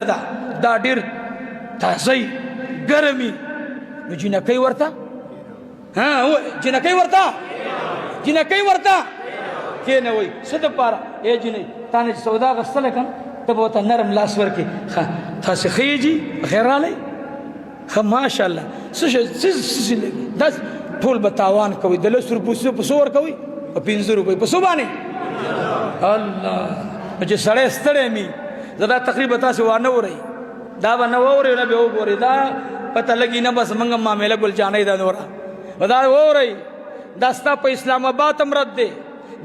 ده دا ډیر تازه ګرمي، نو جنکۍ ورته، ها جنکۍ ورته، جنکۍ ورته کېنه وایي څه دپاره؟ ای جنۍ، تا نه چې سودا اخیستله که نه، ته به ورته نرم لاس ورکړې. ښه، تاسې ښه یې جي، پخیر راغلی، ښه ماشاءالله، څه شی څه څه لګي؟ دا ټول به تاوان کوي. د 10 روپو څه په څو ورکوي؟ په 5 روپۍ. په څو باندې؟ الله. چې سړی ستړی می، زه دا تقریبا تاسو وانه ورئ، دا به نه وورئ نه به وګورئ، دا پته لګي نه. بس موږ معامله ګل جانې دا نوره دا وورئ. دا ستا په اسلام آباد هم رد دی،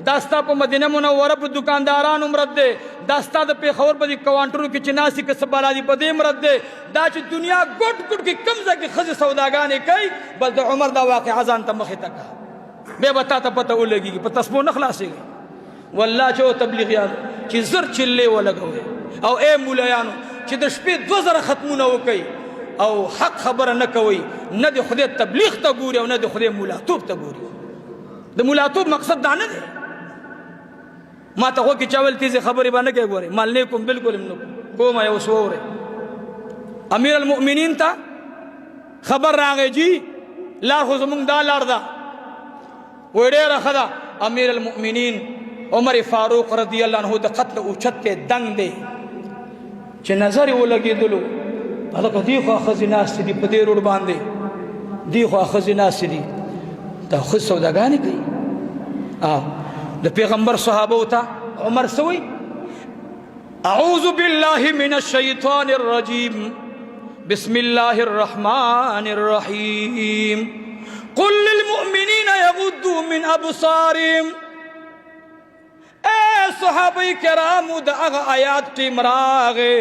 دا ستا په مدینه منوره په دکاندارانو هم رد دی، دا ستا د پېښور په دې کوانټرو کې چې ناستې که څه بلا دي په دې هم رد دی. دا چې دنیا ګوټ ګوټ کې کوم ځای کې ښځې سوداګانې کوي، بس د عمر دا واقعه ځان ته مخې ته کړه، بیا به تا ته پته ولګېږي. په تسبو نه خلاصېږي والله. چې تبلیغیان چې زر چلې ولګوي او ای مولایانو چې د شپې 2000 ختمونه وکړي او حق خبره نه کوي، نه د خدای تبلیغ ته ګوري او نه د خدای مولاتوب ته ګوري. د مولاتوب مقصد دا نه دی. ما ته خو کې چاول تیزې خبرې باندې کوي، ګوري مال نه کوم، بالکل نه کوم. یو سوره امیر المؤمنین ته خبر راغی جی لار خو زمونږ دا لار ده. وای ډېره ښه ده. امیر المؤمنین عمر فاروق رضی الله عنه د قتل اوچت دی، دنګ دی، چې نظر یې ولګېدلو، هلکه دې خوا ښځې ناستې دي په دې روډ باندې، دې خوا ښځې ناستې دي، دا ښځې سوداګانې کوي. او د پیغمبر صحابه ته عمر څه وایي؟ اعوذ بالله من الشیطان الرجیم، بسم الله الرحمن الرحیم، قل للمؤمنین یغضوا من ابصارهم. اے صحابه کرامو، د هغه آیات ټیم راغې.